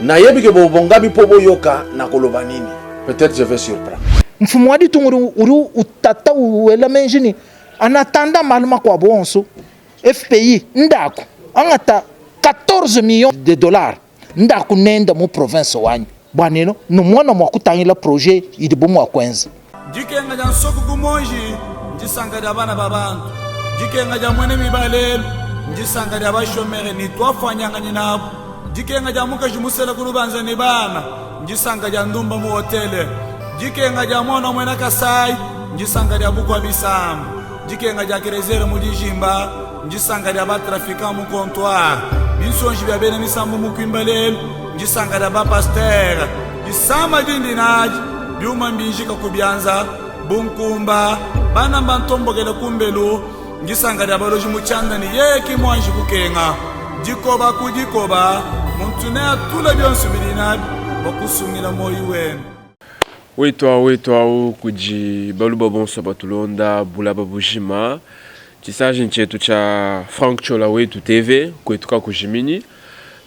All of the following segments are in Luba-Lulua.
Nayebi ke bobongami mpo boyoka nakoloba nini. Peut-etre je vais surprendre. Mfumu wa ditunga udi utata wela meji ne, En attendant malu makuabu onso, FPI ndaku angata 14 millions de dollars ndaku nenda mu province wanyi bua nenu numona mua kutangila projet idibu mua kuenza. Dikenga dia nsoku ku muonji ndisanka dia bana ba bantu. Dikenga dia muena miba lelu ndisanka dia bashomere ne tuafuanyanganyi nabu. Dikenga dia mukaji musela ku lubanza ne bana ndisanka dia ndumba mu hotele. Dikenga dia muana wa muena Kasai ndisanka dia bukua bisamba. Dikenga dia Kerezere mu dijimba ndisanka dia ba trafiquants mu comptoir. Binsonji bia bena misambu mu kuimba lelu ndisanka dia ba pasteur. Disama dindi nadi, biuma mbinjika ku bianza bu nkumba, bana mbantombokele ku mbelu. Ndisanka dia baloji mu tshianda ne yeye ki muanji kukenga. Dikoba ku dikoba, muntu neatule bionso bidi nabi bua kusungila muoyo wende. Wetuawu wetuawu kudi baluba bonso batulonda bulaba bujima. Tshisanji ntshietu tshia Franck Ciola Wetu TV, kuetu kakujiminyi.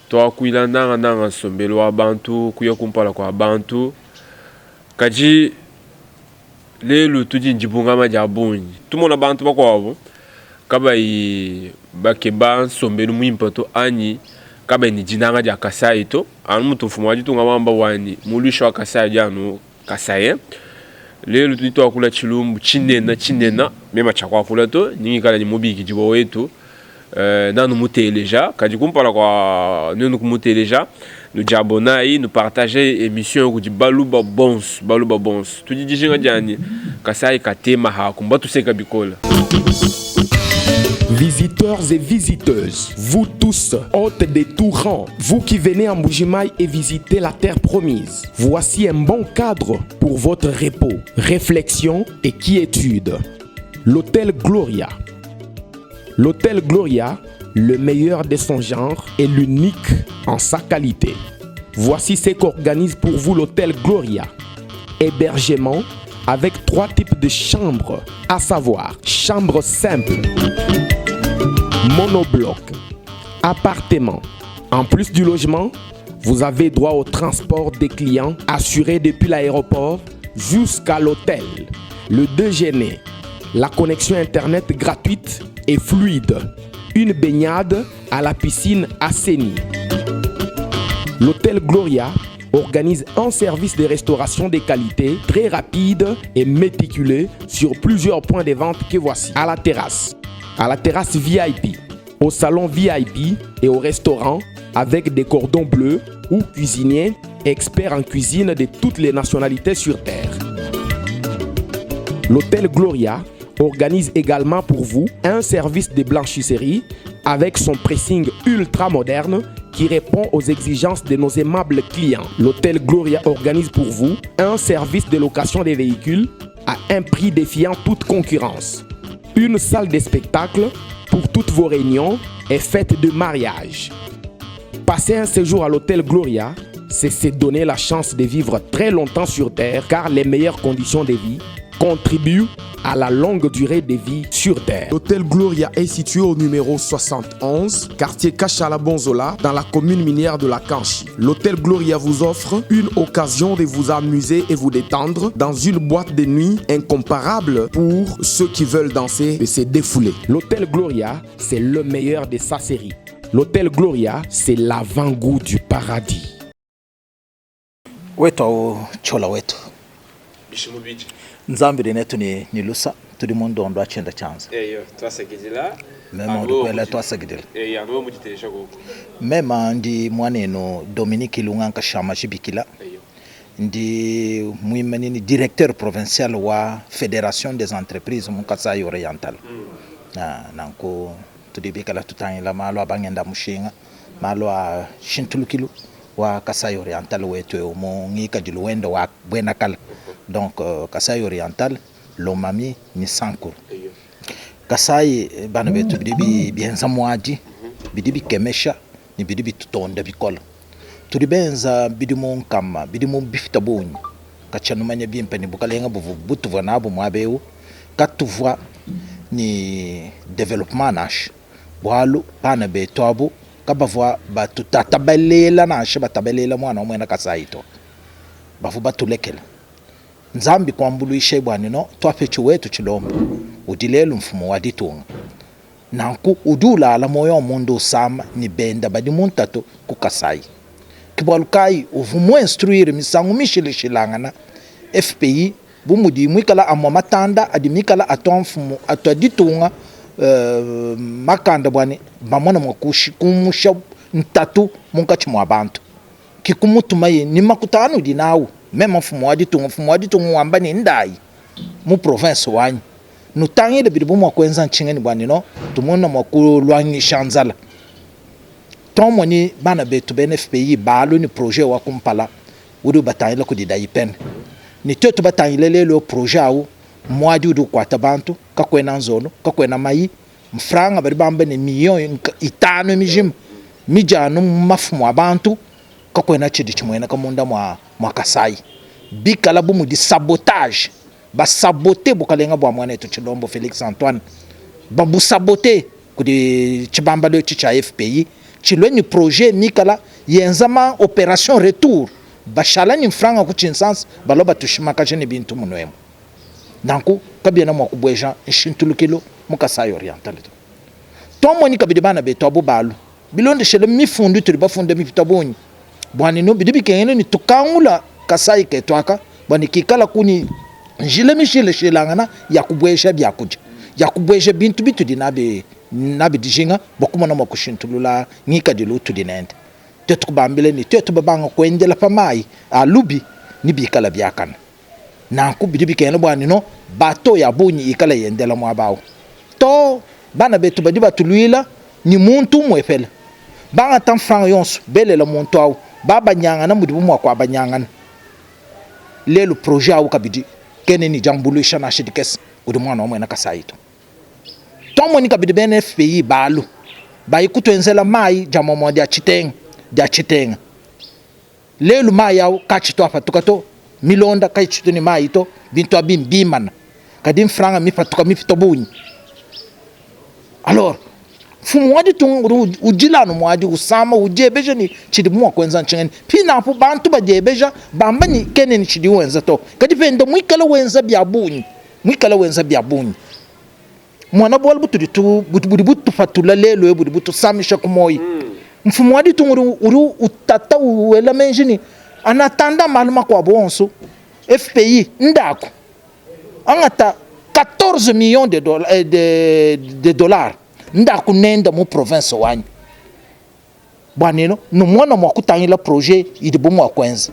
Tuakuila nanga nanga nsombelu wa bantu, kuya kumpala kua bantu. Kadi lelu tudi ne dibungama dia bungi, tumona bantu bakuabu kabayi bakeba nsombelu muimpe to anyi kabayi ne dinanga dia Kasai to. Anu mutu mfumu wa ditunga wamba wanyi muluishi wa Kasai udi anu Kasaïen. Lelu tudi tuakula tshilumbu tshinene tshinene, mema tshiakuakula to, ndi ngikala ne mubikidibua wetu euh, nanu muteleja. Kadi kumpala kua nuenu kumuteleja, nudiabonayi, nupartage emission kudi baluba bonso, baluba bonso. Tudi dijinga dianyi Kasai katema haku mbatuseka bikole. Visiteurs et visiteuses, vous tous, hôtes de tout rang, vous qui venez en Mbujimayi et visitez la terre promise, voici un bon cadre pour votre repos, réflexion et quiétude. L'hôtel Gloria. L'hôtel Gloria, le meilleur de son genre et l'unique en sa qualité. Voici ce qu'organise pour vous l'hôtel Gloria. Hébergement avec trois types de chambres, à savoir chambre simple, monobloc, appartement. En plus du logement, vous avez droit au transport des clients assuré depuis l'aéroport jusqu'à l'hôtel, le déjeuner, la connexion internet gratuite et fluide, une baignade à la piscine assainie. L'hôtel Gloria organise un service de restauration de qualité très rapide et méticuleux sur plusieurs points de vente que voici. À la terrasse, à la terrasse VIP, au salon VIP et au restaurant avec des cordons bleus ou cuisiniers experts en cuisine de toutes les nationalités sur Terre. L'hôtel Gloria organise également pour vous un service de blanchisserie avec son pressing ultra moderne qui répond aux exigences de nos aimables clients. L'hôtel Gloria organise pour vous un service de location des véhicules à un prix défiant toute concurrence. Une salle de spectacle pour toutes vos réunions et fêtes de mariage. Passer un séjour à l'hôtel Gloria, c'est se donner la chance de vivre très longtemps sur Terre car les meilleures conditions de vie contribuent à la longue durée de vie sur Terre. L'hôtel Gloria est situé au numéro 71, quartier Kachala Bonzola, dans la commune minière de la Kanchi. L'hôtel Gloria vous offre une occasion de vous amuser et vous détendre dans une boîte de nuit incomparable pour ceux qui veulent danser et se défouler. L'hôtel Gloria, c'est le meilleur de sa série. L'hôtel Gloria, c'est l'avant-goût du paradis. Wetu au Ciola wetu. Nzambi udi netu ne ne lusa, tudi mu ndondo wa tshienda tshianza. Eyo, tuasakidila. Mema udi kuela tuasakidila. Eyo, anu wewe muditeleja koku. Mema ndi muanenu Dominique Ilunga Nkashama Jibikila. Eyo. Ndi muimanyi directeur provincial wa Federation des entreprises mu Kasaï Oriental. Mm. Nanku tudi bikala tutangila malu a bangenda mushinga, malu a shintulukilu wa Kasai Oriental wetu eu mu ngikadilu wende wa buena kale. Donc Kasai Oriental, Lomami ne Sankuru. Kasai bana betu bidi bienza muadi, bidi bikemesha ne bidi bitutonda bikole. Tudi benza bidimu nkama, bidimu bipite bungi katshia numanya bimpe ne, bukalenga buvua butuvua nabu muaba eu katuvua ne developpement nansha, bualu bana betu abu. Kabavua batutatabalela nansha batabalela muana wa muena Kasayi to. Bavua batulekela. Nzambi kuambuluishaye bua ne no tuapetshi wetu Tshilombo udi lelu mfumu wa ditunga. Nanku udi ulala muoyo wa munda usama ne benda badi mu ntatu ku Kasayi. Ke bualu kayi uvua mu instruire misangu mishilashilangana FPI bu mudiyi muikala amua matanda adi mikala atua mfumu atua ditunga makanda bua ne bamona mua kumusha ntatu munkatshi mua bantu. Ke kumutumaye ne makuta anudi nawu, meme mfumu wa ditunga, mfumu wa ditunga wamba ne ndayi mu province wanyi nutangile bidibu mua kuenza ntshinganyi bua ne no tumona mua kuluangisha nzala. Tuamonyi bana betu bena FPI balu ne projet wa kumpala udi ubatangila kudi Daipen ne tuetu batangile lelu eu projet au muadi udi ukuata bantu, kakuena nzolo, kakuena mayi, mfranga badi bamba ne million itanu mijima midi anu mu mafumu a bantu, kakuena tshidi tshimueneka munda mua mua Kasai bikala bu mudi sabotage, ba sabote bukalenga bua muanetu Tshilombo Felix Antoine, babusabote kudi tshibambalu etshi tshia FPI tshilue ne projet mikala yenza ma operation retour, bashala ne mfranga ku tshinsansa balua batushimakaja ne bintu munuemu. Nanku kabiena mua kubueja nshintulukilu mu Kasai Oriental to. Tuamonyi kabidi bana betu abu balu bilondeshele mifundu itudi bafunde mipita bungi bua ne bidi bikengela ne tukangula Kasai ketu aka bua ne kikalaku ne njila mishilashilangana ya kubueja biakudia, ya kubueja bintu bitudi nabi nabi dijinga bua kumona mua kushintulula ngikadilu utudi nende. Tuetu kubambila ne tuetu babanga kuendela pa mayi a lubi ne bikala biakane. Nanku bidi bikengela bua ne no bateau ya bungi ikala yendela muaba au. Too, bana betu badi batuluila ne muntu umuepele, bangata mfranga yonso belela muntu au, babanyangana mudibu mua kuabanyangana. Lelu projet au kabidi kena ne diambuluisha nansha dikese kudi muana wa muena Kasayi to. Tuamonyi kabidi bena FPI balu bayi kutuenzela mayi dia muamua dia tshitenga dia tshitenga. Lelu mayi au kaatshitu apatuka to, milonda kayitshitu ne mayi to, bintu abi mbimana, kadi mfranga mmipatuka mipite bungi. Alors mfumu wa ditunga udi udila anu muadi, usama, udiebeja ne tshidibu mua kuenza ntshinganyi. Pinapu bantu badiebeja bamba ne kena ne tshidiye wenza to, kadi pende muikale wenza bia bungi, muikale wenza bia bungi. Muana bualu butudi tu budi butupatula lelu ebu budi butusamisha ku muoyo. Mfumu wa ditunga udi udi utata wela meji ne anatanda malu makuabu onso FPI ndaku angata 14 millions de dollars, eh, de, de dollars ndaku nenda mu province wanyi bua neno numona mua kutangila projet idibu mua kuenza.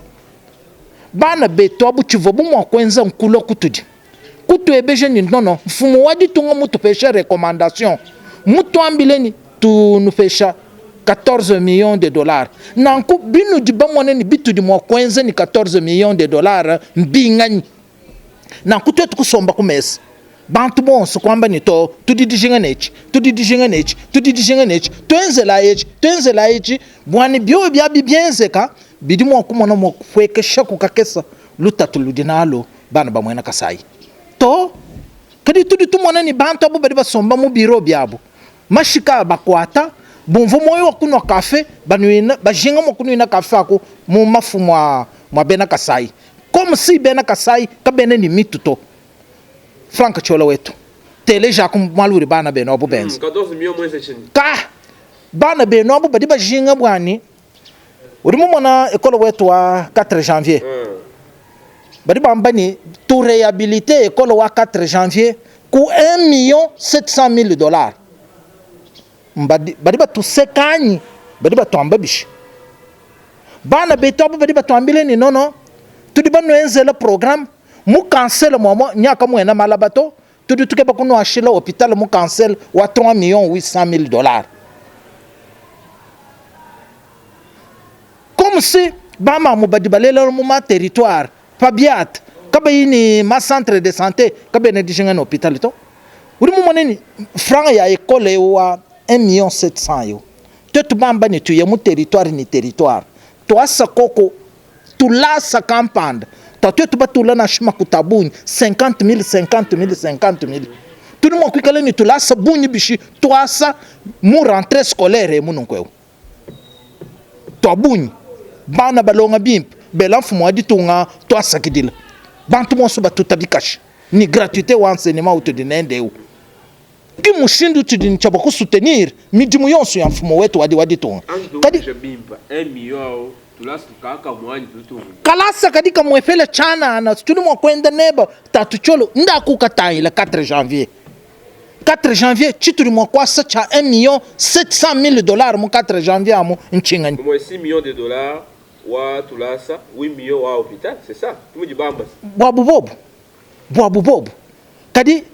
Bana betu abu tshivuabu mua kuenza nkulua kutudi kutuebeja ne nono mfumu wa ditunga mutupesha recommandation mutuambile ni tunupesha 14 millions de dollars nanku binudi bamone ni bitudi mua kuenza ni 14 millions de dollars mbinganyi nanku tuetu kusomba ku mesa bantu bonso kuamba ne to tudi dijinga ne etshi tudi dijinga ne etshi tudi dijinga ne etshi tuenzelayi etshi tuenzelayi etshi bua ne biobi biabi bienzeka bidi mua kumona mua kupuekeshaku kakesa lutatu ludi nalu bana ba muena Kasayi to. Kadi tudi tumona ne bantu abu badi basomba mu biro biabu, mashika abakuata, bumvua muoyo wa kunua kafe, banuina, bajinga mua kunuina kafe aku mu mafu mua, mua bena Kasayi. Comme si bena Kasayi kabena ne mitu to. Franck Ciola wetu, telejaku malu udi bana benu abu benza. Ka, bana benu abu badi bajinga bua ne Udi mumona ekole wetu wa 4 janvier badi bamba ne tu rehabilite ekole wa 4 janvier ku 1 million 700 mille dollars. Badi, badi batuseka anyi badi batuamba bishi? Bana betu abu badi batuambile ne nono tudi banuenzela programme mu kansele muamua nyaka muena malaba to tudi tukeba kunuashila hopital mu kansele wa 3 millions 800 mille dollars. Comme si ba mamu badi balela mu ma territoire pa biata kabayi ne ma centre de sante kabena dijinga ne hopital to. Udi mumone ni franga ya ekole eu wa 1 million 700 eu tuetu bamba ne tuye mu territoire ne territoire tuasa koko tulasa kampanda tua tuetu batula nansha makuta a bungi 50 mille 50 mille 50 mille tudi mua kuikala ne tulasa bungi bishi tuasa mu rentree scolaire emu nunku eu. tua bungi, bana balonga bimpe, bela mfumu wa ditunga tuasakidila, bantu bonso batuta bikashi ne gratuite wa enseignement utudi nende eu. Ki mushindu utudi ne tshia bua ku soutenir midimu yonso ya mfumu wetu wa ditunga. Kadi kalasa kadi kamuepela tshianana, tudi mua kuenda neba tatu Tshiolo ndaku katangila 4 janvier. 4 janvier tshitudi mua kuasa tshia 1 million 700 mille dollars mu 4 janvier amu ntshinganyi? Au moins 6 millions de dollars wa tulasa, 8 millions wa hopital, c'est ça? Tumudi bamba. Buabu bobu, buabu bobu. Kadi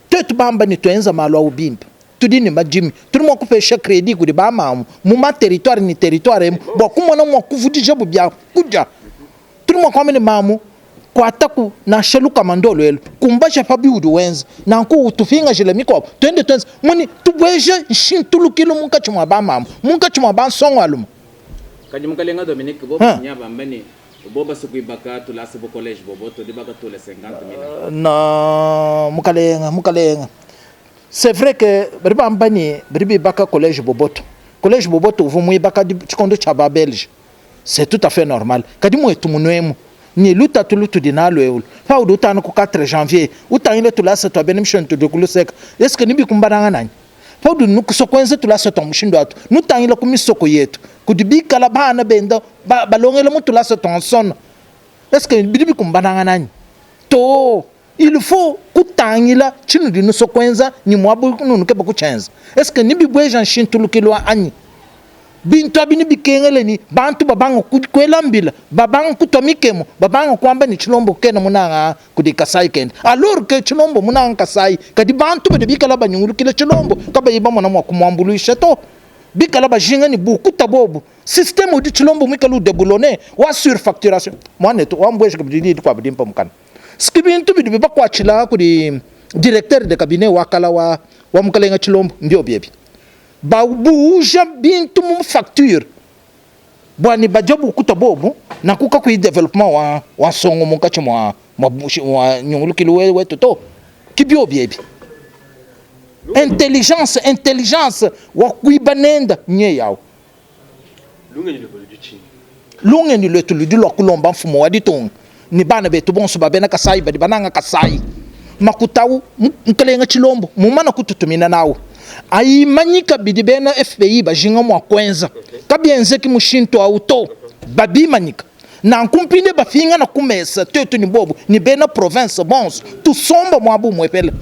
tuetu bamba ne tuenza malu au bimpe, tudi ne madimi, tudi mua kupesha credit kudi ba mamu mu ma territoire ne territoire emu bua kumona mua kuvudijabu bia kudia. Tudi mua kuamba ne mamu, kuataku nansha lukama ndolu elu, kumbaja pa biudi wenza, nanku utupingajile mikuabu, tuende tuenze munyi, tubueje nshintulukilu munkatshi mua ba mamu, munkatshi mua bansongalume. Kadi mukalenga Dominique bobo nya bamba ne bobo basue kuibaka tulasa bu college bobo tudi bakatula 50 mille. Non mukalenga mukalenga c'est vrai que badi bamba ne badi bibaka college Boboto, college Boboto uvua muibaka tshikondo tshia ba belge c'est tout à fait normal kadi muetu munuemu ne lutatu lutudi nalu elu paudi utanga ku 4 janvier utangile tulasa tua bena mission tudi ku luseka est ce que nebikumbanangana anyi? Paudi nukusua kuenza tulasa tua mushindu atu, nutangila ku misoko yetu kudi bikala bana benda balongela mu tulasa tua nsona. Est ce que bidi bikumbanangana anyi? Too. Il faut kutangila tshinudi nusua kuenza ne muaba unudi nukeba kutshienza. Est ce que nebibueja nshintulukilu anyi? Bintu abi nebikengele ne bantu babanga kuela mbila, babanga kutua mikemu, babanga kuamba ne Tshilombo kena munanga kudi Kasai kende. Alors que Tshilombo munanga Kasai, kadi bantu badi bikala banyungulukila Tshilombo kabayi bamona mua kumuambuluisha to. Bikala bajinga ne bukuta bobu. Systeme udi Tshilombo muikale udeboulonner wa surfacturation. Muanetu, wambueji kabidi diyi dikuabu dimpe mukana. Ski bintu bidi bibakuatshila kudi directeur de cabinet wa kala wa wa mukalenga Tshilombo mbiobi ebi. Babuuja bintu mu facture bua ne badia bukuta bobu, nanku kakuyi developpement wa wa nsongo munkatshi mua mua mua nyungulukilu wetu to. Ki biobi ebi. Intelligence, intelligence wa kuiba nenda nyeyawu. Lungenyi luebe ludi tshinyi? Lungenyi luetu ludi lua kulomba mfumu wa ditunga ne bana betu bonso ba bena Kasayi badi bananga Kasayi makuta au Mukalenga Tshilombo mumana kututumina nawu ayimanyika bidi bena FPI bajinga mua kuenza kabienzeki mushintu au to, babimanyika nanku mpinde bapingana ku mesa tuetu ne bobu ne bena province bonso tusomba muaba umuepele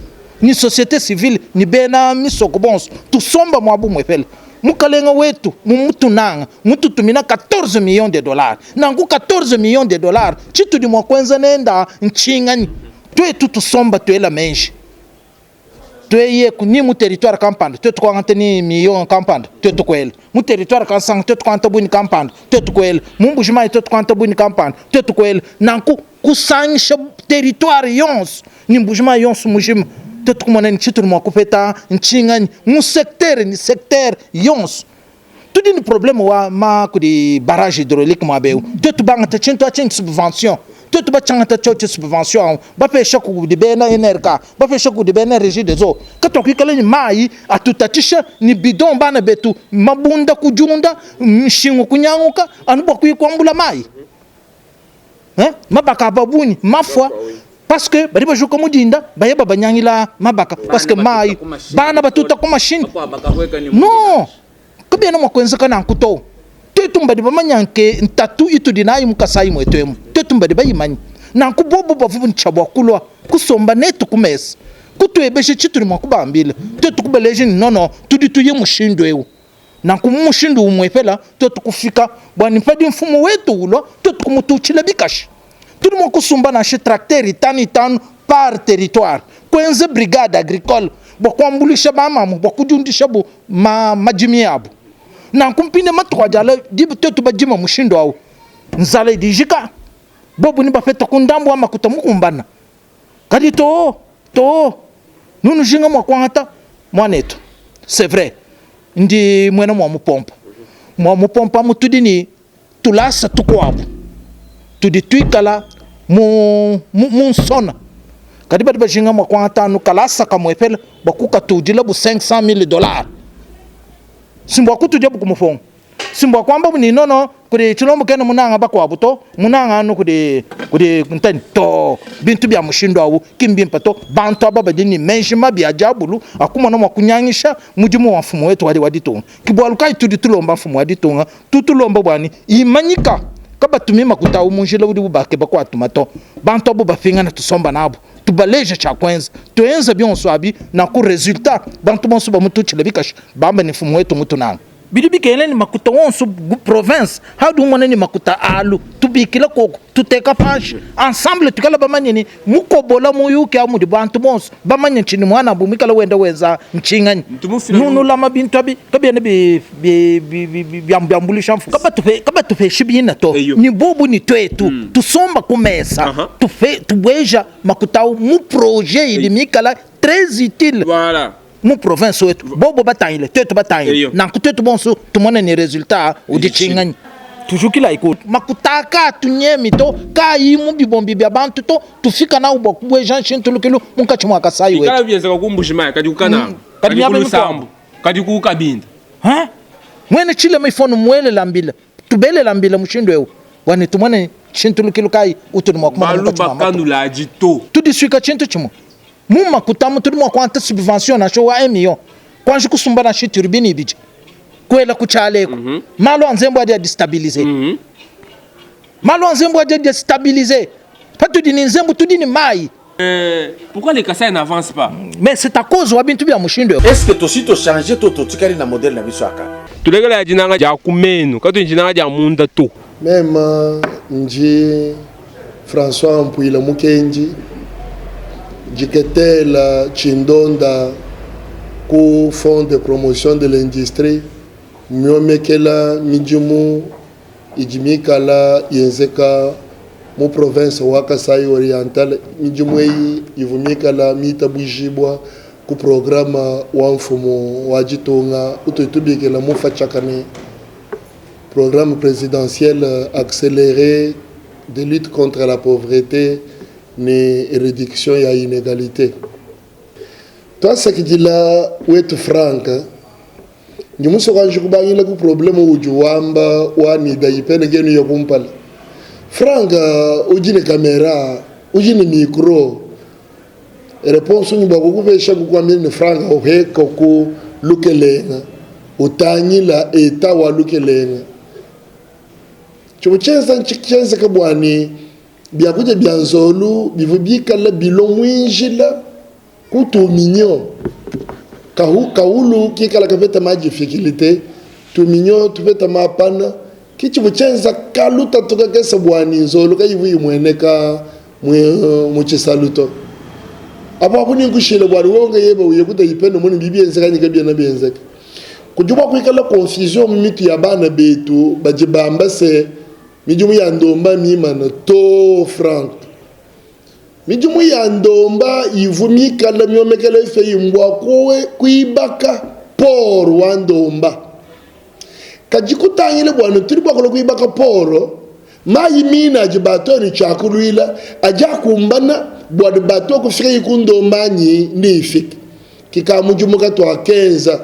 ne societe civile ne bena misoko bonso tusomba muaba umuepele. Mukalenga wetu mmutunanga, mututumina 14 millions de dollars. Nanku 14 millions de dollars tshitudi mua kuenza nenda ntshinganyi? Tuetu tusomba tuela meji, tueyeku ni mu territoire kampanda tuetu kuangata ni million kampanda tuetu kuela mu territoire kansanga tuetu kuangata bungi kampanda tuetu kuela mu Mbuji-Mayi tuetu kuangata bungi kampanda tuetu kuela nanku kusangisha territoire yonso ne Mbuji-Mayi yonso mujima, tuetu kumona ne, tshitudi mua kupeta ntshinganyi mu secteur ne secteur yonso. Tudi ne probleme wa ma kudi barrage hydraulique muaba eu, tuetu bangata tshintu atshi subvention, tuetu batshiangata tshiotshi subvention au bapesha kudi bena NRK, bapesha kudi bena Regie des eaux, katuakuikala ne mayi atutatshisha ne bidon bana betu mabunda kudiunda, nshingu kunyanguka anu bua kuya kuambula mayi. Hein? Mabaka a babunyi mafua parce que badi bajuka mu dinda baye babanyangila mabaka parce que mayi bana batuta ku mashini non kabiena mua kuenzeka nanku to. Tuetu mbadi bamanya nke ntatu itudi nayi mu Kasayi muetu emu, tuetu mbadi bayimanye. Nanku bobu bavua ne tshia bua kulua kusomba netu ku mesa kutuebeja tshitudi mua kubambila, tuetu kubaleja ne non non tudi tuya mushindu eu. Nanku mu mushindu umuepela, tuetu kufika bua ne padi mfumu wetu ulua, tuetu kumututshila bikashi. Tudi mua kusumba nansha traktere itanu itanu par territoire, kuenza brigade agricole bua kuambuluisha bamamu bua kudiundishabu ma madimi abu. Nanku mpinde matuku adi alua, diba tuetu badima mushindu au, nzala idi ijika, bobu nebapetaku ndambu wa makuta mukumbana. Kadi too, too, nunujinga mua kuangata muanetu. C'est vrai, ndi muena mua mupompa. Mua mupompa amu tudi ne tulasa tukuabu tudi tuikala mu, mu, mu nsona. Kadi badi bajinga mua kuangata anu kalasa kamuepele bua kukatudila bu 500 000 dollars. Si mbua kutudia bu ku mupongo. Si mbua kuamba bu ne, Nono, kudi tshilombo kena munanga bakuabu to, munanga anu kudi kudi ntanyi to. Bintu bia mushindu au ki mbimpe to. Bantu aba badi ne meji mabi a diabulu a kumona mua kunyangisha mudimu wa mfumu wetu wa ditunga. Ke bualu kayi tudi tulomba mfumu wa ditunga, tutulomba bua ne, imanyika, kabatumi makuta au mu njila udibu bakeba kuatuma to. Bantu abu bapingane tusomba nabu, tubaleja tshia kuenza. Tuenza bionso abi, nanku resultat bantu bonso bamututshile bikashi, bambe ne, mfumu wetu mmutunange. Bidi bikengela ne makuta wonso gu province haudi umona ne makuta alu tubikila koku tuteka panshi ensemble tuikala bamanye ne mukobola muyuki awu mudi bantu bonso bamanye tshidi muanabu muikala wenda wenza ntshinganyi nunulama bintu abi kabiena biambuluisha mfumu kabatupeshi bina to ni bobu ni tuetu tusomba ku mesa tubueja makuta awu mu projet idi mikala très utile. Voilà. Mu province wetu bobo batangile tuetu batangile nanku tuetu bonso tumone ne resultat udi tshinganyi. Tujukilayi ku makuta aka tunyemi to kaayi mu bibombi bia bantu to tufika nawu bua kubueja nshintulukilu munkatshi mua Kasai wetu. Bikala bienzeka ku Mbuji-Mayi kadi ku Kananga, Kadi kadi ku miaba Lusambo, mikuabu. kadi ku Kabinda. Hein? Muena tshilema il faut numuelela mbila, tubelela mbila mushindu eu bua ne tumone nshintulukilu kayi utudi mua kumona munkatshi Baluba mua matuku. kanuladi to. Tudisuika tshintu tshimue. Mu makuta amu tudi mua kuangata subvention nansha wa 1 million, kuanji kusumba nansha turbine ibidi, kuela ku tshiala eku. Malu a nzembu adi adistabiliser. Malu a nzembu adi adistabiliser. Patudi ne nzembu tudi ne mayi. Pourquoi le Kasaï n'avance pas? Mais c'est à cause wa bintu bia mushindu eu. Est ce que tosi to changer to totikali na modèle na biso ya kala? Tulekelayi dinanga dia ku menu, katuyi dinanga dia munda to. Mema ndji François Mpuila Mukendi, diketela tshindonda ku Fonds de promotion de l'industrie miomekela midimu idi mikala yenzeka mu province wa Kasaï Oriental. Midimu eyi ivu mikala mitabujibua ku programa wa mfumu wa ditunga utudi tubikila mufa tshiakane Programme presidentiel accelere de lutte contre la pauvrete ne reduction ya inegalite. Tuasakidila wetu Franck, ndi musue kuanji kubangila ku probleme uudi wamba wa nida ipene genu ya kumpala. Franck udi ne camera, udi ne micro, reponse unyi bua kukupesha kukuambila ne Franck uheka ku lukelenga utangila eta wa lukelenga. Tshivua tshienza tshienzeke bua ne biakudia bia nzolu bivua bikale bilua muinjila ku tuminyo kahu kaulu kikala kapeta ma difficulté tuminyo tupeta mapana ki tshivua tshienza kalutatu kakese bua ne nzolu kayivua imueneka mu tshisalu to. Apo aku ninkushile bua ne wewe nkayebe uye kuta ipene umone bidi bienzeka anyi kabiena bienzeka. Kudi mua kuikala confusion mu mitu ya bana betu badi bamba se midimu ya ndomba mimana to Frank. Midimu ya ndomba ivu mikala miomekela ife imbua kuibaka port wa ndomba. Kadi kutangila bua ne tudi bua kulua kuibaka port, mayi mine adi bato ne tshiakuluila adi akumbana bua ne bato kufikayi ku ndomba anyi neifike. Ke ka mudimu katuakenza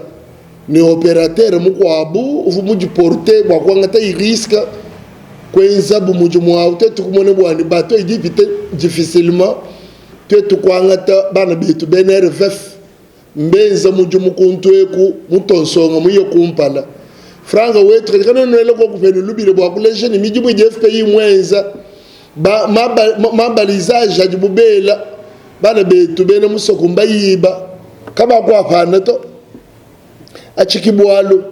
ne operatere mukuabu uvua mudiporte bua kuangata risque kuenzabu mudimu au. Tuetu kumona bua ne bato idi ipita difficilement, tuetu kuangata bana betu bena RVF mbenza mudimu kuntu eku mutonsonga muye kumpala. Frank wetu kadi kanuena koku penu lubile bua kuleja ne midimu idi FPI muenza ba mabalisage adibu bela bana betu bena musoko mbayiba kabakuapana to atshiki bualu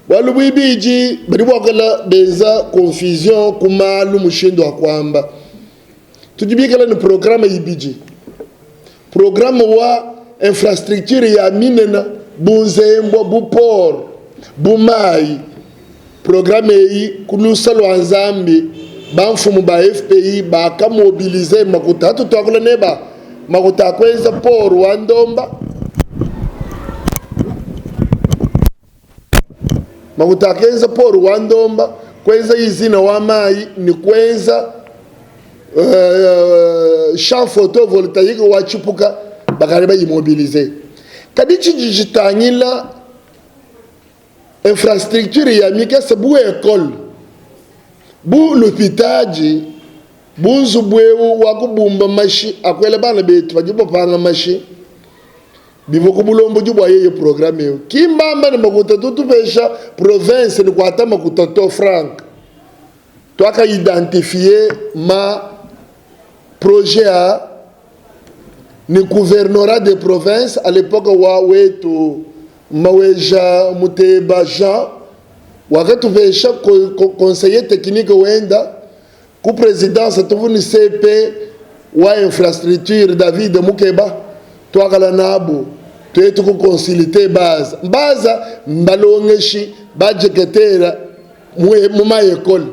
bualu buibidi badi buakala benza confusion ku malu mushindu wa kuamba tudi bikala ne programe ibidi programe wa infrastructure ya minena bunzembwa bu port bu mayi programe eyi ku lusa lua nzambi bamfumu ba fpi bakamobilize makuta atu tuakula neba makuta akwenza port wa ndomba makuta akenza port wa ndomba kwenza izina wa mayi ni kwenza uh, champ photovoltaïque wa tshipuka bakali bayimobilize kadi tshidi tshitangila. Infrastructure ya mikese bu ekole, bu lupitadi, bu nzubu eu wa kubumba mashi a kuela bana betu badi bapanga mashi, bivua ku bulombodi bua yeye programe eu. Ki mbamba ne makuta tutupesha province ne kuata makuta to Frank. Tuaka identifier ma projet a ne gouvernorat de province à l'époque wa wetu Maweja Muteba Jean wakatupesha conseiller technique wenda ku presidence tuvua ne CP wa infrastructure David Mukeba tuakala nabu tuetu ku consulter baza baza mbalongeshi bajeketera mu ma ekole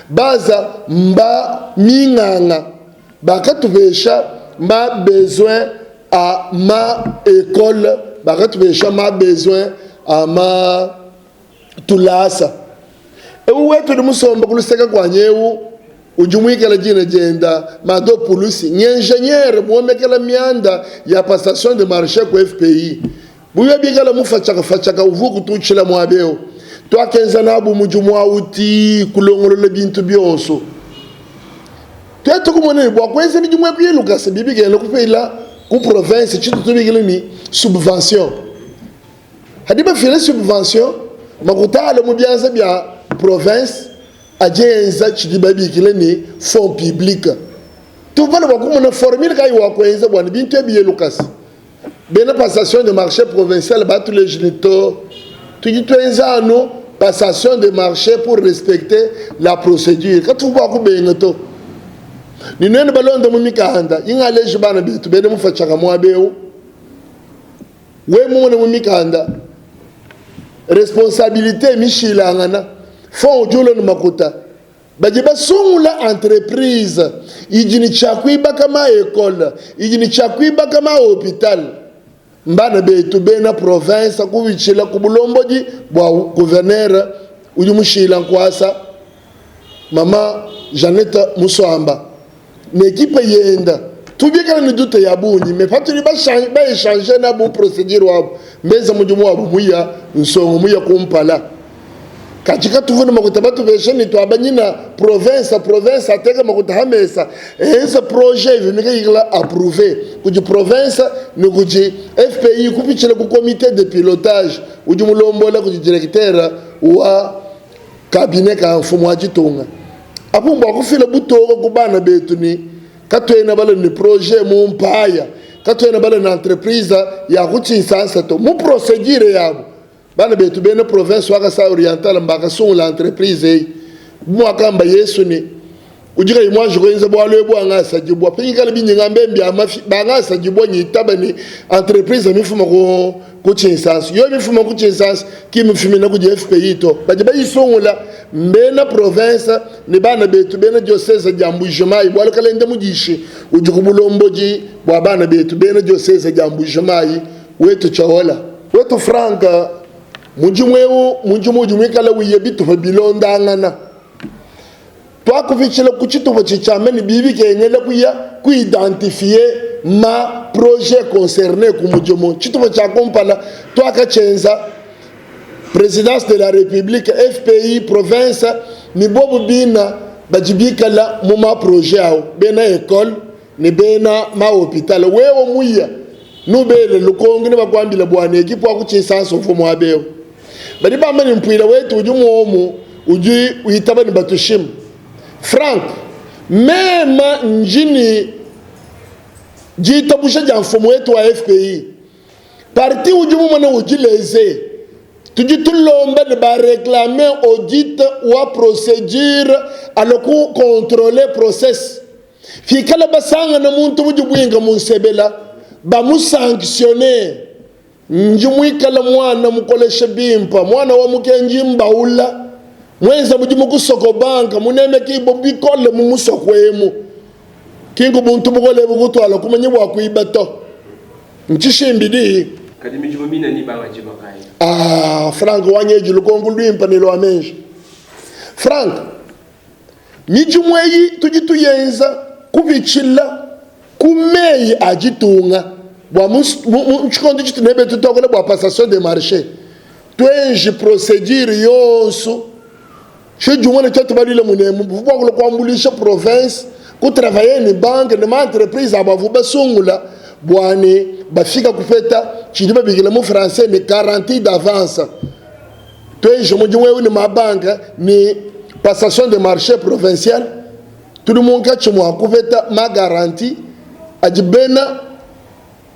baza mba minganga bakatupesha ma besoin a ma ekole bakatupesha ma besoin a ma tulasa eu wetu udi musomba ku luseke kuanyi eu udi muikala dina dienda Mado Pulusi ng'ingenieur muomekela mianda ya passation de marché ku FPI buya bikala mufatshakafatshaka uvua kututshila muaba eu tuakenza nabu mudimu au ti kulongolola bintu bionso tuetu kumona ne bua kuenza midimu eku ye lukasa bibikela kupela ku province tshitu tubikila ni subvention hadi bafila subvention makuta ale mu bianza bia province adi enza tshidi babikila ni fonds public tuvua bua kumona formule kayi wa kuenza bua ne bintu ebi ye lukasa bena passation de marché provincial batuleji ne to tudi tuenza anu passation de marché pour respecter la procédure katuvua bua kubenga to ne nuenu balonda mu mikanda ingaleji bana betu bena mufatshaka muaba eu we mumone mu mikanda responsabilité mishilangana fond udi ulua ne makuta Badi basungula entreprise idi ne tshia kuibaka ma ecole, idi ne tshia kuibaka ma hopital. Mbana betu bena province kupitshila ku bulombodi bua gouverneur udi mushila nkuasa mama Jeannette Musuamba ne equipe yenda. Tubikala ne doute ya bungi mais patudi ba echanger nabu procedure wabu mbenza mudimu wabu muya nsongo muya kumpala. Kadi katuvua ne makuta batupesha ne tuabanyina province province ateka makuta ha mesa enza projet ivi mikayikila approuve kudi province ne kudi FPI kupitshila ku comite de pilotage udi mulombola kudi directeur wa cabinet ka mfumu wa ditunga apu mbua kufila butoka ku bana betu ne katuena bala ne projet mu mpaya katuena bala ne entreprise ya ku Tshinsansa to mu procedure yabu Bana betu bena province wa Kasai Oriental mbakasungula entreprise eyi. Bu muakamba Yesu ne, Udi kayi muanji kuenza bualu ebu angasadibua. Pingikala binyinga mbembi ya mafi bangasadibua nyitaba ne entreprise mifuma ku ku Tshinsansa. Yo mifuma ku Tshinsansa ki mifumina kudi FPI to. Badi bayisungula mbena province ne bana betu bena diocese dia Mbuji-Mayi bualu kalenda mudishi udi ku bulombodi bua bana betu bena diocese dia Mbuji-Mayi wetu Tshiaola. Wetu Frank, mudimu eu mudimu udi muikale uya bitupa bilondangana. Tuakupitshila ku tshitupa tshitshiame ne bibi bikengela kuya ku identifier ma projet concerné ku mudimu. Tshitupa tshia kumpala tuakatshienza Presidence de la Republique, FPI, province ne bobu bina badi bikala mu ma projet au bena ecole ne bena ma hopital. Wewe muya Nubele lukongu ne bakuambila bua ne ekipe wa ku Tshinsansa uvua muaba eu. Badi bamba ne mpuila wetu udi muomu udi witaba ne batushima. Frank, mema ndi ne ditabusha dia mfumu wetu wa FPI. Parti udi mumone udi lese. Tudi tulomba ne ba reclamer audit wa procedure alo ku controler process. Pikala basangana muntu mudi buinga mu nsebela, bamusanctionne. Ndi muikala muana mukolesha bimpa, muana wa mukenji mbaula, muenza mudimu ku Socobank, munemekibua bikole mu musoko emu. Ki nku buntu bukole ebu kutuala kumanya bua kuiba to. Ntshishimbidi. Kadi midimu mine nibanga diba kayi? Ah, Frank wanyeji lukonku luimpa ne lua meji. Frank. Midimu eyi tudi tuyenza kupitshila ku meyi a ditunga bua mu tshikondo tshitu nebe tutuakula bua passation de marché. Tuenji procedure yonsu tshidimone tuetu baluile munemu buvua bua kulua kuambuluisha province ku travailler ne banque ne ma entreprise abu avua basungula bua ne bafika kupeta tshidi babikila mu français ne garantie d'avance. Tuenji mudimu eu ne ma banque ne passation de marché provincial, tudi munkatshi mua kupeta ma garantie adi bena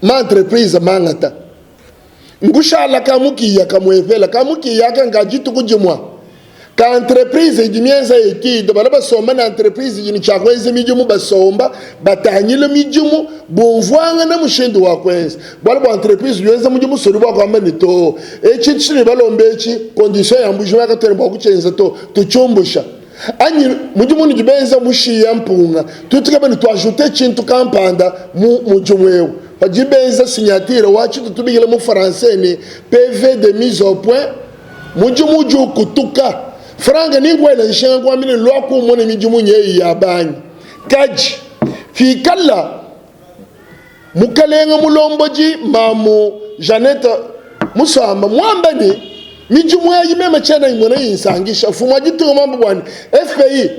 ma entreprise mangata. Nkushala kamukiya kamuepela. Kamukiya aka nka dituku dimua ka entreprise idi mienza etude, bala basomba ne entreprise idi ne tshia kuenza midimu, basomba batangila midimu, bumvuangana mushindu wa kuenza. Bualu bua entreprise udi wenza mudimu soli bua kuamba ne to etshi tshitudi balomba etshi condition ya mbuji mayi katuena bua kutshienza to, tutshiumbusha anyi mudimu unudi benza mushiya mpunga tudi tukeba ne tuajute tshintu kampanda mu mudimu eu. Padi benza signature wa tshitu tubikila mu français ne PV de mise au point, mudimu udi ukutuka. Frank ni nkuela nshinga nkuambila ne luaku umone midimu nyeyi ya banyi. Kadi pikala mukalenga mulombodi mamu Jeannette Musamba muamba ne midimu eyi meme tshiena imona insangisha, mfumu wa ditunga muamba bua ne FPI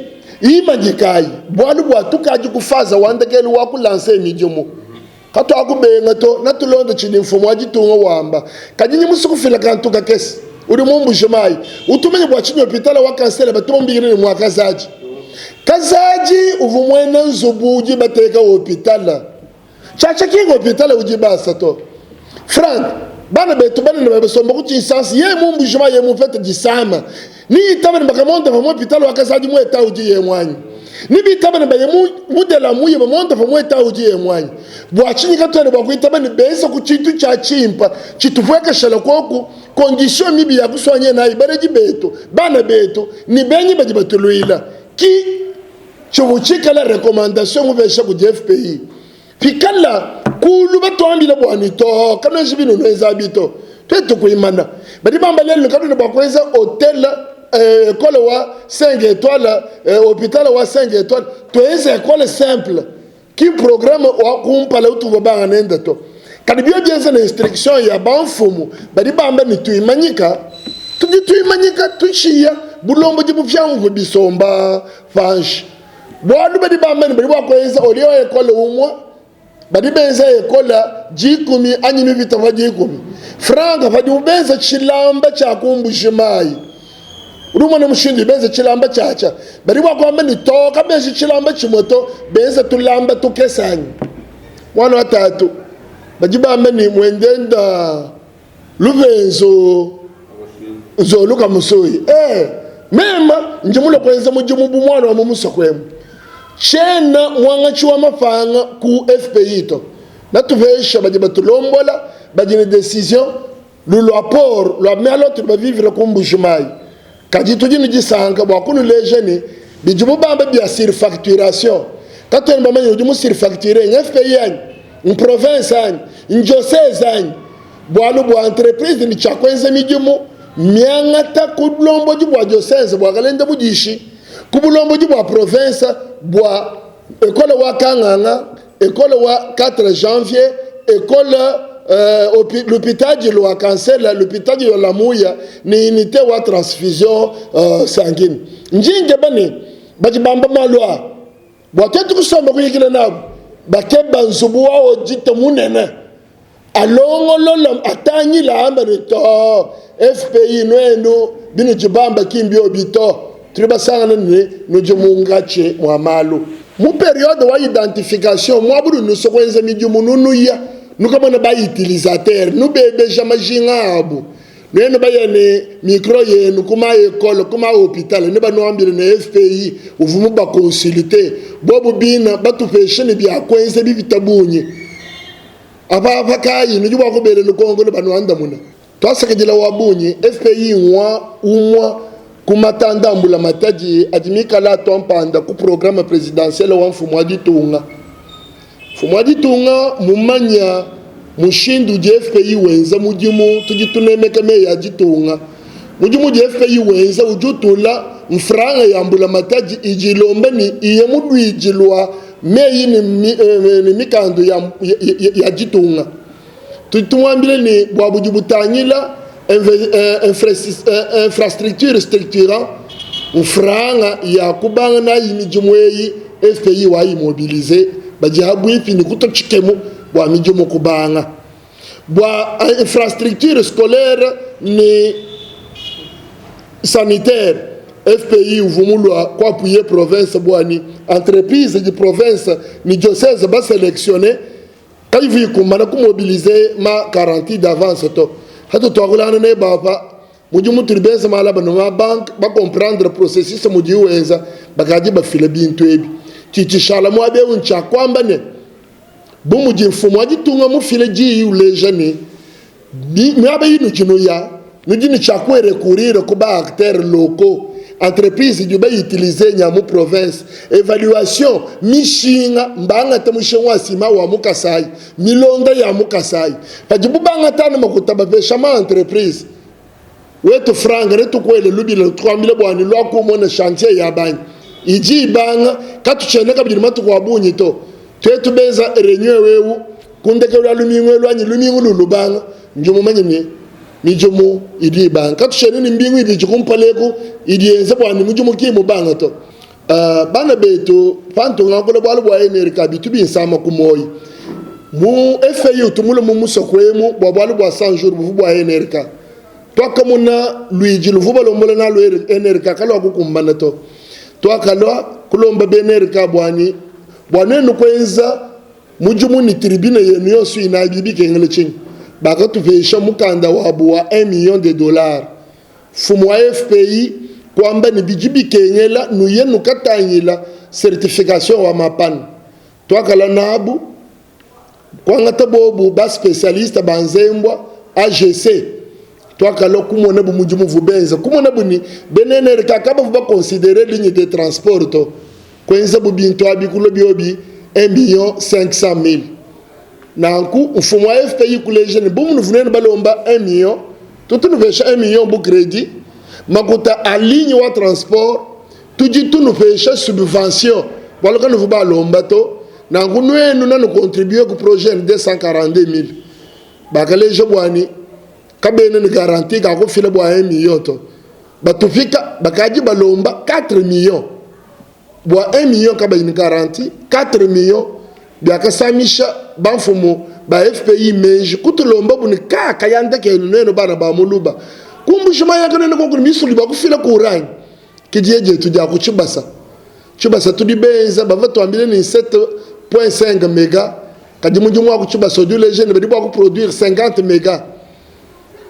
imanyikayi bualu bua tukadi ku faza wa ndekelu wa ku lancer midimu. Katuakubenga to, natulonde tshidi mfumu wa ditunga wamba. Kadi ndi musue kufila kantu kakese. Udi mumbushe mayi. Utumanye bua tshinyi hopitala wa kansere batu bamubikila ne mua Kazadi. Kazadi uvua muena nzubu udi bateka hopitala. Tshiatshia ki ngopitala udi basa to. Frank, bana betu banene badi basomba ku tshinsansi, yeye mumbushe mayi, yeye mupete disama. Ni itaba ne bakamondopa mu hopitala wa Kazadi mu eta udi yeye muanyi. Ni bitaba ne baye mu mudela muye bamondopa mu eta udi yeye muanyi. Bua tshinyi katuena bua kuitaba ne benza ku tshintu tshia tshimpa tshitupuekeshela koku condition mibi ya kusuanya nayi baledi betu, bana betu ne benyi badi batuluila? Ki Tshivua tshikala recommandation mupesha kudi FPI. Pikala kulu batuambila bua ne to kanuenji binu nuenza abi to, tuetu kuimana. Badi bamba lelu kanuena bua kuenza hotel eh, ekole wa 5 etoiles eh, hopital wa 5 etoiles, tuenze ekole simple ki programme wa kumpala utuvua banga nenda to. Kadi bio bienza ne instruction ya bamfumu badi bamba ne tuimanyika, tudi tuimanyika tushiya bulombodi bupiabupia bisomba panshi bualu badi bamba ne badi bua kuenza olio ekole umue badi benza ekola dikumi anyi mipita pa dikumi franka padibu benza tshilamba tshia kumbushi mayi udi umona mushindu benza tshilamba tshiatshia badi bua kuamba ne to kabenzi tshilamba tshimue to benza tulamba tukese anyi mwana wa tatu badi bamba ne muendenda lupenzo nzoluka musoyi eh mema ndi mulue kuenza mudimu bu mwana wa mu musoko emu tshiena muangatshi wa mapanga ku FPI to natupesha badi batulombola badi ne decision lulua port lua mialo tudi bavivre ku Mbuji-Mayi kadi tudi ne disanka bua kunuleja ne bidibu bamba bia surfacturation katuena bamanye udi mu surfacture ng FPI anyi mprovince anyi ndioseze anyi bualu bua entreprise ne tshia kuenza midimu miangata ku bulombodi bua dioseze bua kalenda budishi ku bulombodi bua province bua ekole wa Kanganga ekole wa 4 janvier ekole uh, lupitadi lua kansela lupitadi lua lamuya ne unité wa transfusion uh, sanguine ndi nkeba ne badi bamba malu a Bua tuetu kusomba kuyikila nabu, bakeba nzubu wa audit munene alongolola atangila amba ne to FPI nuenu binudi bamba ki mbiobi to, tudi basangana ne nudi munkatshi mua malu mu periode wa identification muabu nunusua kuenza midimu nunuya nukamona ba utilisateur nubebeja majinga abu. Nuenu baya ne micro yenu ku ma ekole, ku ma hopital, nebanuambile ne FPI uvua mubakonsulte, bobu bina batupeshe ne bia kuenza bipita bungi. Apa apa kayi nudi bua kubela lukonko ne banuandamuna. Tuasakidila wa bungi, FPI ngua umua ku matanda a mbulamatadi adi mikala atua mpanda ku programme presidentiel wa mfumu wa ditunga. Mfumu wa ditunga mumanya mushindu udi FPI wenza mudimu, tudi tunemeka meyi a ditunga. Mudimu udi FPI wenza udi utula mfranga ya mbulamatadi idi ilomba ne iye mu luidi lua meyi ne, eh, ne mikandu ya, ya, ya ditunga. Tudi tumuambila ne bua budi butangila Infrastructure structurant mfranga ya kubanga nayi midimu eyi FPI wayi mobiliser badi habuipi ni kutua tshikemu bua midimu kubanga bua infrastructure scolaire ni sanitaire FPI uvua mulua ku appuyer province bua ni entreprise di province ni diocese ba selectionner Kayivu ikumbana ku mobiliser ma garantie d'avance to. Hatu tuakulangana neba apa, mudimu tudi benza malaba ne ma banque ba comprendre processus mudiyi wenza, bakadi bafila bintu ebi. Tshidi tshishala muaba eu ntshia kuamba ne, bu mudi mfumu wa ditunga mufile diyi uleja ne, Miaba inudi nuya, nudi ne tshia ku recourir ku ba acteurs locaux, entreprise idibu ba utiliser nya mu province. Evaluation, mishinga, mbangate mushinga wa ciment wa mu Kasai, milonda ya mu Kasai. Padibu bangata anu makuta bapesha ma entreprise, wetu Frank netukuele lubila tukuambile bua ne lua kumona chantier ya banyi idi ibanga, katutshiena kabidi ne matuku a bungi to. Tuetu benza reunion eu Ku ndekelu ya lumingu elu anyi lumingu lulubanga, ndi mumanye ne, midimu idi ibanga. Katutshiena ne mbingu ibidi kumpala eku idi yenza bua ne mudimu ki mubanga to. Bana betu, pantu ngakula bualu bua NRK bitu binsama ku muoyo. Mu FAI utu mulue mu musoko emu bua bualu bua 100 jours buvua bua NRK. Tuakamona luidi luvua balombola nalu NRK kaluakukumbana to. Tuakalua kulomba bena NRK buanyi bua nuenu kuenza Mudimu ne tribune yenu yonso inayi bidi bikengela tshinyi? Bakatupesha mukanda wabu wa un million de dollars. Mfumu wa FPI kuamba ne, bidi bikengela nuye nukatangila certification wa mapanu. Tuakalua nabu, kuangata bobu ba specialiste ba nzembua AGC. Tuakalua kumona bu mudimu uvua benza, kumonabu ne, bena NRK kabavua ba considerer ligne de transport to. Kuenzabu bintu abi kulua biobi 1.500.000. Nanku mfumu wa FPI kuleja ne, bu munuvua nuenu balomba 1 million, tutu nupesha 1 million bu credit, makuta a ligne wa transport tudi tunupesha subvention bualu kanuvua balomba to. Nanku nuenu nanu contribuer ku projet ne 242.000. Bakaleja bua ne, kabena ne garantie ka kufila bua 1 million to. Batupika bakadi balomba 4 millions. Bua 1 million kabayi ne garantie, 4 millions biakasamisha bamfumu ba FPI meji, kutulombabu ne kaa kayanda kenu nuenu bana ba muluba kumbusha mayaka nuenu koku ne misulu bua kufila courant ke diya dietu dia ku tshibasa. Tshibasa tudi benza bavua batuambile ne 7.5 mega kadi mudimu wa ku tshibasa udi uleja ne badi bua ku produire 50 mega.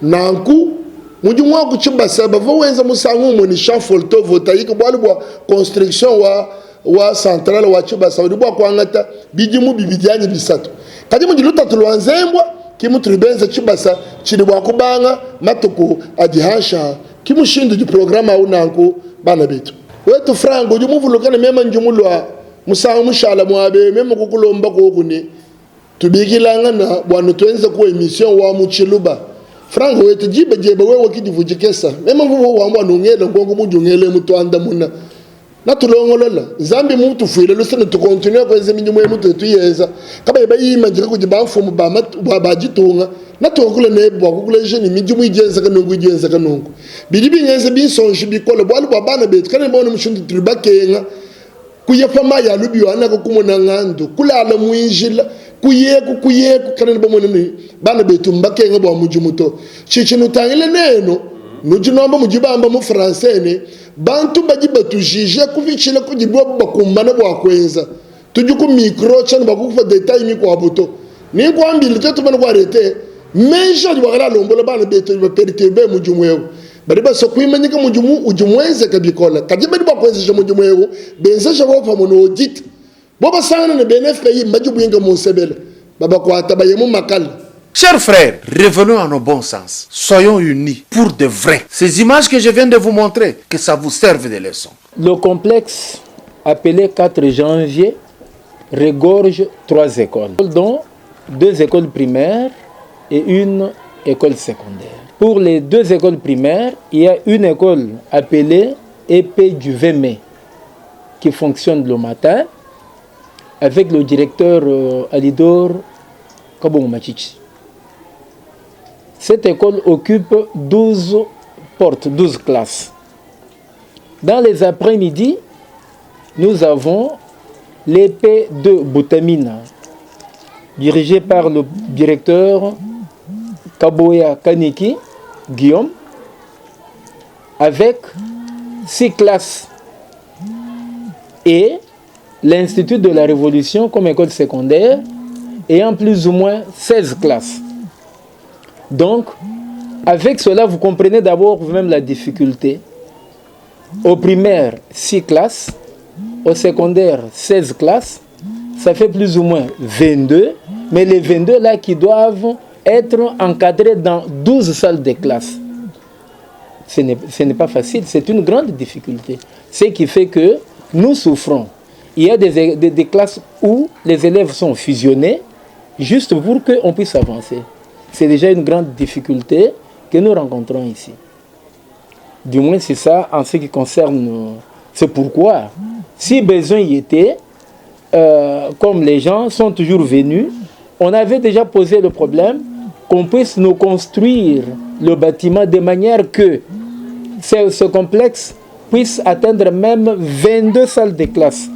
Nanku, mudimu wa ku tshibasa bavua wenza musangu umue ne champ photovoltaique bualu bua construction wa wa centrale wa tshibasa udi bua kuangata bidimu bibidi anyi bisatu. Kadi mudi lutatu lua nzembua, ki mutudi benza tshibasa tshidi bua kubanga matuku adi hanshi aha. Ki mushindu udi programe au nanku bana betu. Wetu Frank, udi muvuluka ne mema ndi mulua musangu mushala muaba eu mema kukulomba koku ne Tubikilangana bua nutuenza ku emission wa mu tshiluba. Franck wetu diba dieba wewa ki divu dikesa. Mema mvua wamba nungela nkonko mudi ungela emu tuandamuna. Natulongolola. Nzambi mutufuile luse ne tu continuer kuenza midimu emu tuetu tuyenza. Kabayi bayimanyika kudi ba mfumu ba matu ba ba ditunga. Natuakula nebe bua kukuleja ne midimu idi yenzeka nunku idi yenzeka nunku. Bidi bingenza binsonji bikole bualu bua bana betu kabena bamona mushindu utudi bakenga. Kuya pa mayi a lubiu anaka kumona ngandu, kulala mu njila, kuyeku kuyeku, kanena bamone ne bana betu mbakenga bua mudimu to. Tshitshi nutangile nenu, nudi nuamba mudi bamba mu français ne, bantu badi batujije kupitshila kudi bobu bakumbana bua kuenza. Tudi ku micro tshiena bua kukupa detail mikuabu to. Ninkuambile tuetu bana ku arreter meji adi bakala alombola bana betu adi baperturber mudimu eu. Badi basua kuimanyika mudimu udi muenzeke bikole, kadi badi bua kuenzeja mudimu eu benzeja bobu pamue ne audit. Bobu basangana ne bena FPI mbadibuinke mu nsebela, babakuata baye mu makala. Chers frères, revenons à nos bons sens. Soyons unis pour de vrai. Ces images que je viens de vous montrer, que ça vous serve de leçon. Le complexe appelé 4 janvier regorge trois écoles, dont deux écoles primaires et une école secondaire. Pour les deux écoles primaires, il y a une école appelée EP du 20 mai qui fonctionne le matin avec le directeur euh, Alidor Kabongo Machichi. Cette école occupe 12 portes, 12 classes. Dans les après-midi, nous avons l'épée de Boutamina, dirigée par le directeur Kaboya Kaniki Guillaume, avec six classes et l'Institut de la Révolution comme école secondaire, ayant plus ou moins 16 classes. Donc, avec cela, vous comprenez d'abord vous-même la difficulté. Au primaire, 6 classes. Au secondaire, 16 classes. Ça fait plus ou moins 22. Mais les 22 là qui doivent être encadrés dans 12 salles de classe. Ce n'est pas facile, c'est une grande difficulté. Ce qui fait que nous souffrons. Il y a des classes où les élèves sont fusionnés juste pour qu'on puisse avancer. C'est déjà une grande difficulté que nous rencontrons ici. Du moins, c'est ça en ce qui concerne. C'est pourquoi, si besoin y était, comme les gens sont toujours venus, on avait déjà posé le problème qu'on puisse nous construire le bâtiment de manière que ce complexe puisse atteindre même 22 salles de classe.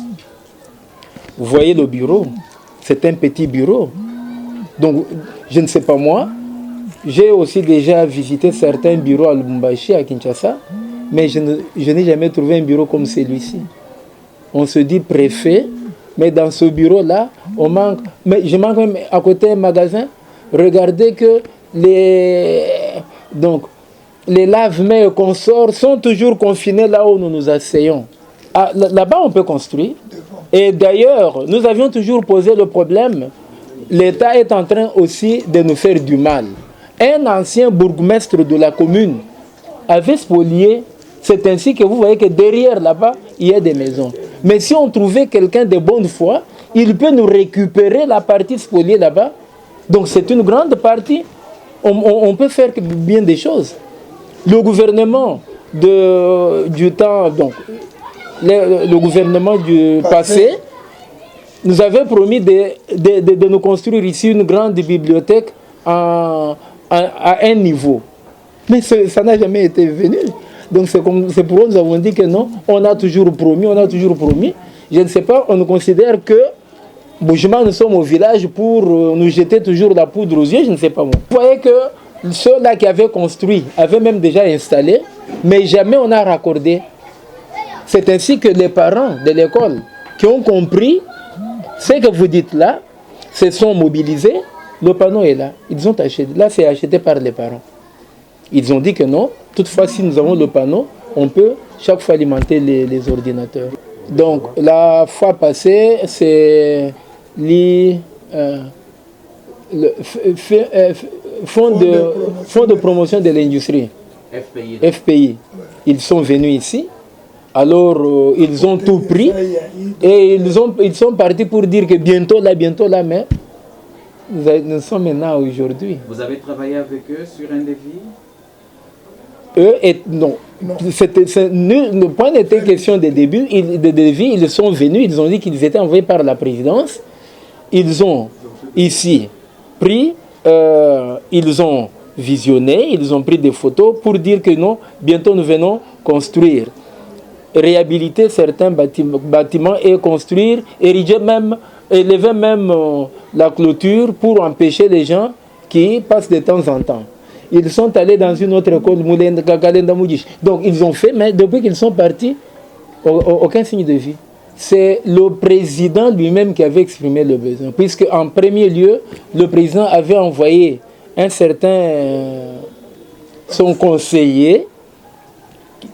Vous voyez le bureau, c'est un petit bureau. Donc, je ne sais pas moi, j'ai aussi déjà visité certains bureaux à Lubumbashi, à Kinshasa, mais je n'ai jamais trouvé un bureau comme celui-ci. On se dit préfet, mais dans ce bureau-là, on manque. Mais je manque même à côté un magasin. Regardez que les lave-mains et consorts sont toujours confinés là où nous nous asseyons. Ah, là-bas, on peut construire. Et d'ailleurs, nous avions toujours posé le problème. L'État est en train aussi de nous faire du mal. Un ancien bourgmestre de la commune avait spolié. C'est ainsi que vous voyez que derrière là-bas, il y a des maisons. Mais si on trouvait quelqu'un de bonne foi, il peut nous récupérer la partie spoliée là-bas. Donc c'est une grande partie. On peut faire bien des choses. Le gouvernement du temps, donc, le gouvernement du passé, nous avait promis de nous construire ici une grande bibliothèque à un niveau. Mais ça n'a jamais été venu. Donc c'est pourquoi nous avons dit que non, on a toujours promis, on a toujours promis. Je ne sais pas, on nous considère que Boujma, nous sommes au village pour nous jeter toujours la poudre aux yeux, je ne sais pas moi. Vous voyez que ceux-là qui avaient construit avaient même déjà installé, mais jamais on a raccordé. C'est ainsi que les parents de l'école qui ont compris ce que vous dites là, se sont mobilisés. Le panneau est là. Ils ont acheté. Là, c'est acheté par les parents. Ils ont dit que non. Toutefois, si nous avons le panneau, on peut chaque fois alimenter les ordinateurs. Donc, la fois passée, c'est le Fonds de promotion de l'industrie. FPI. FPI. Ils sont venus ici. Alors, ils ont tout pris et ils sont partis pour dire que bientôt là, mais nous sommes maintenant aujourd'hui. Vous avez travaillé avec eux sur un devis? Eux, et, non. Non. Le point n'était question des débuts, de devis. Ils sont venus, ils ont dit qu'ils étaient envoyés par la présidence. Ils ont ici pris, ils ont visionné, ils ont pris des photos pour dire que non, bientôt nous venons construire, réhabiliter certains bâtiments et construire, ériger même, élever même la clôture pour empêcher les gens qui passent de temps en temps. Ils sont allés dans une autre école, donc ils ont fait, mais depuis qu'ils sont partis, aucun signe de vie. C'est le président lui-même qui avait exprimé le besoin, puisque en premier lieu, le président avait envoyé un certain, son conseiller,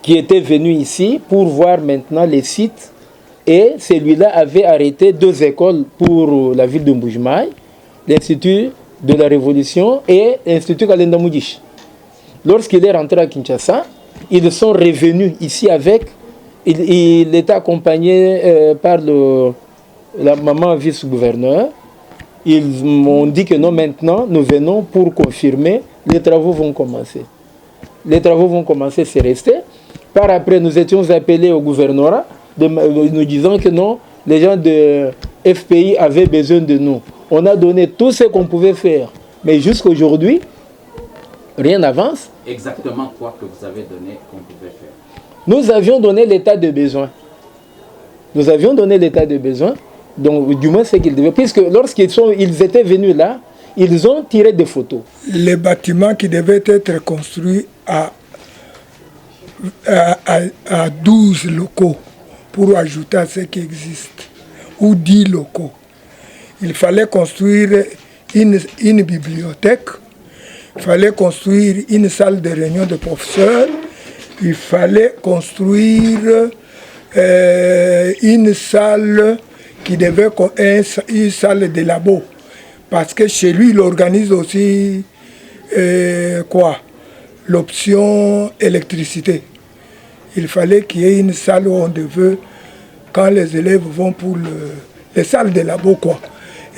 qui était venu ici pour voir maintenant les sites, et celui-là avait arrêté deux écoles pour la ville de Mbuji-Mayi, l'Institut de la Révolution et l'Institut Kalenda Mudish. Lorsqu'il est rentré à Kinshasa, ils sont revenus ici avec, il était accompagné par la maman vice-gouverneur. Ils m'ont dit que non, maintenant, nous venons pour confirmer, les travaux vont commencer. Les travaux vont commencer, c'est resté. Par après, nous étions appelés au gouvernorat, nous disant que non, les gens de FPI avaient besoin de nous. On a donné tout ce qu'on pouvait faire. Mais jusqu'à aujourd'hui, rien n'avance. Exactement quoi que vous avez donné qu'on pouvait faire Nous avions donné l'état de besoin. Nous avions donné l'état de besoin, donc du moins ce qu'ils devaient, puisque lorsqu'ils sont, ils étaient venus là, ils ont tiré des photos. Les bâtiments qui devaient être construits à, à, à, 12 locaux pour ajouter à ce qui existe, ou 10 locaux. Il fallait construire une, une bibliothèque, il fallait construire une salle de réunion de professeurs, il fallait construire euh, une salle qui devait une salle de labo. Parce que chez lui, il organise aussi euh, quoi L'option électricité. Il fallait qu'il y ait une salle où on devait, quand les élèves vont pour le, les salles de labo, quoi.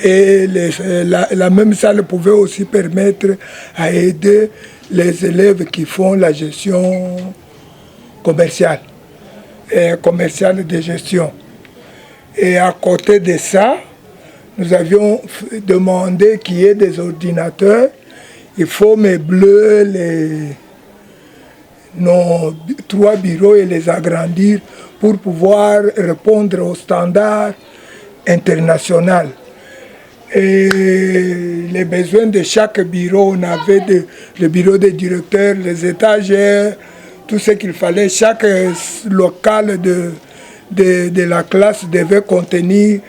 Et les, la, la même salle pouvait aussi permettre à aider les élèves qui font la gestion commerciale, et commerciale de gestion. Et à côté de ça, nous avions demandé qu'il y ait des ordinateurs. Il faut meubler les, nos trois bureaux et les agrandir pour pouvoir répondre aux standards internationaux. Et les besoins de chaque bureau, on avait de, le bureau des directeurs, les étagères, tout ce qu'il fallait. Chaque local de, de, de la classe devait contenir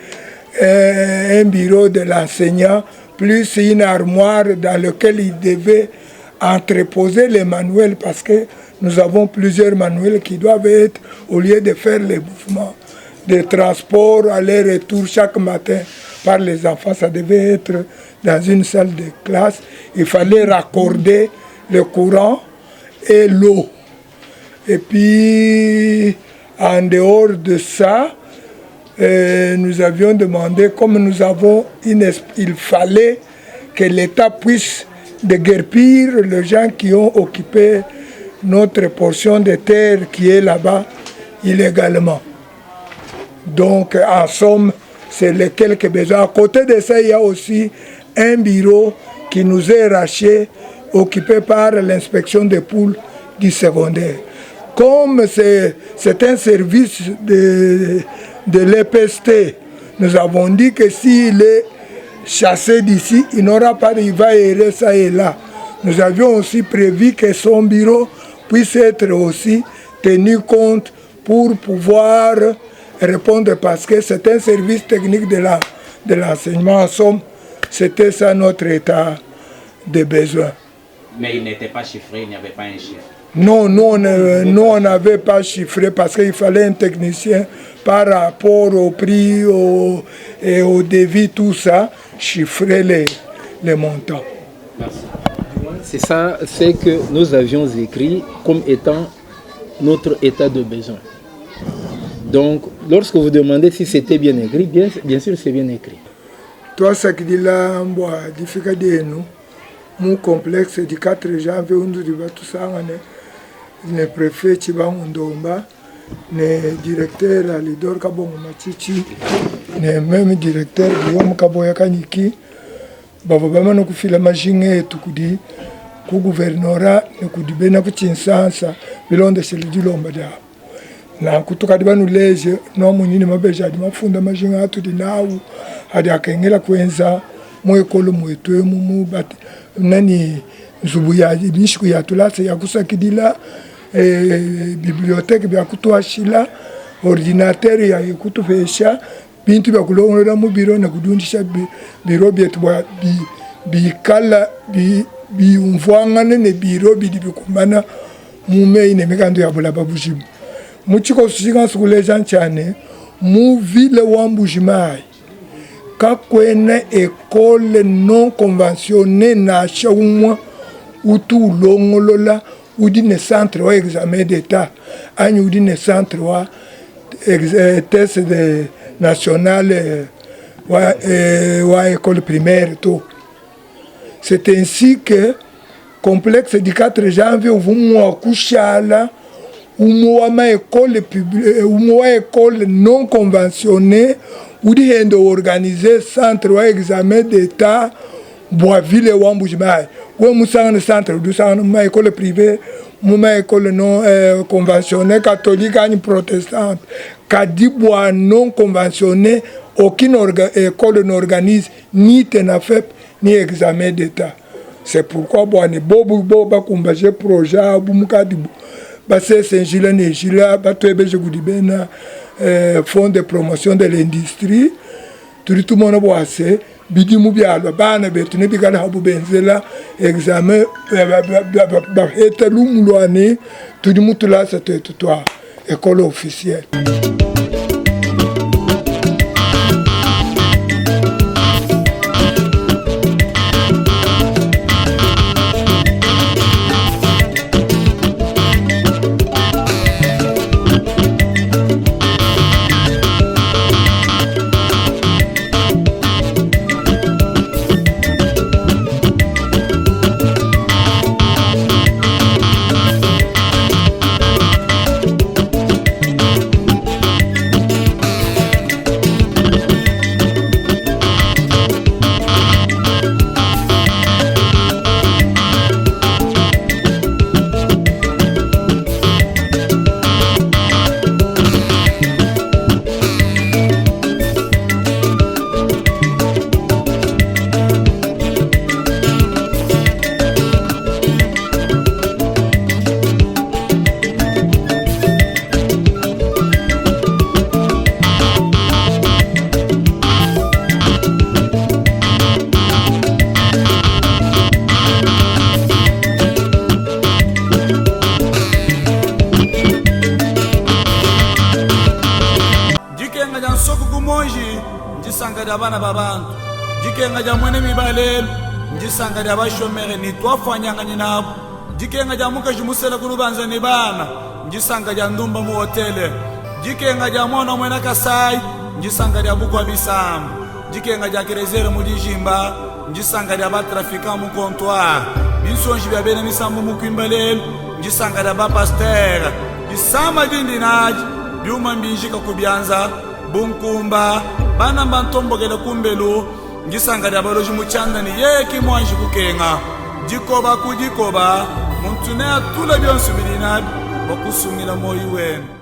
un bureau de l'enseignant, plus une armoire dans laquelle il devait entreposer les manuels parce que nous avons plusieurs manuels qui doivent être, au lieu de faire les mouvements de transport aller-retour chaque matin par les enfants, ça devait être dans une salle de classe. Il fallait raccorder le courant et l'eau. Et puis, en dehors de ça, euh, nous avions demandé, comme nous avons une, il fallait que l'État puisse déguerpir les gens qui ont occupé notre portion de terre qui est là-bas illégalement. Donc, en somme, c'est les quelques besoins. À côté de ça, il y a aussi un bureau qui nous est racheté, occupé par l'inspection des poules du secondaire. Comme c'est un service de, de l'EPST, nous avons dit que s'il est chassé d'ici, il n'aura pas, il va errer ça et là. Nous avions aussi prévu que son bureau puisse être aussi tenu compte pour pouvoir répondre parce que c'est un service technique de la de l'enseignement. En somme, c'était ça notre état de besoin. Mais il n'était pas chiffré, il n'y avait pas un chiffre. Non, nous on, nous, on n'avait pas chiffré parce qu'il fallait un technicien par rapport au prix au, et au devis, tout ça, chiffrer les, les montants. Merci. C'est ça, c'est que nous avions écrit comme étant notre état de besoin. Donc, lorsque vous demandez si c'était bien écrit, bien, bien sûr c'est bien écrit. Tuasakidila bua difika dienu mu complexe du 4 janvier unudi batusangane ne prefet Tshibangu Ndomba ne directeur Alidor Kabongo Matshichi ne meme directeur Guillaume Kaboya Kanyiki bavua bamane kufila majinga etu kudi ku gouvernorat ne kudi bena ku Tshinsansa bilondeshele dilomba diabu. Nanku tukadi banuleje nuamunyi ne mabeji adi mafunda majinga atudi nawu adi akengela kuenza mu ekolo muetu emu mu nani nzubu ya mishiku ya tulasa ya kusakidila e, biblioteke bia kutuashila ordinateur ya kutupesha bintu bia kulongolola mu biro ne kudiundisha biro bietu bua bikala bi, biumvuangane ne biro bidi bikumbana mu meyi ne mikandu ya bulaba bujima. Mu tshikoso tshingasu kuleja ntshia ne, mu ville wa Mbuji-Mayi kakuena ecole non conventionnee nansha umue utu ulongolola udi ne centre wa examen d'etat anyi udi ne centre wa test de national wa, wa ecole primaire to. C'est ainsi que Complexe du 4 janvier uvua mua kushala umue wa ma ecole umue wa ecole non conventionnee udi hende organiser centre wa examen d'etat Bua ville wa Mbuji-Mayi, wewe musangane centre udi usangana mu ma ecole privee, mu ma ecole non conventionnee catholique anyi protestante. Kadi bua non conventionnee, aucune ecole n'organise ni Tenafep ni examen d'Etat. C'est pourquoi bua ne bobu bobu bakumbaje projet abu mukadibu basese njila ne njila batuebeje kudi bena Fonds de promotion de l'industrie, tudi tumona bua se bidimu bialua bana betu nebikale abu benzela examen bapeta lumu lua ne tudi mu tulasa tuetu tua ecole officielle. Dikenga dia nsoku ku monji ndisanka dia bana ba bantu. Dikenga dia muena miba lelu ndisanka dia bashomere ne tuafuanyanganyi nabu. Dikenga dia mukaji musela ku lubanza ne bana ndisanka dia ndumba mu hotele. Dikenga dia muana muena Kasai ndisanka dia bukua bisamba. Dikenga dia Kereziere mu dijimba ndisanka dia ba-trafiquants mu comptoir. Binsonji bia bena misambu mu kuimba lelu ndisanka dia ba-pastere. Disama dindi nadi, biuma mbinjika ku bianza, bunkumba, bana mbantombokele kumbelu, ndisanka dia baloji mu tshianda ne yeye ki muanji kukenga. Dikoba ku dikoba, muntu neatule bionso bidi nabi bua kusungila muoyo wende.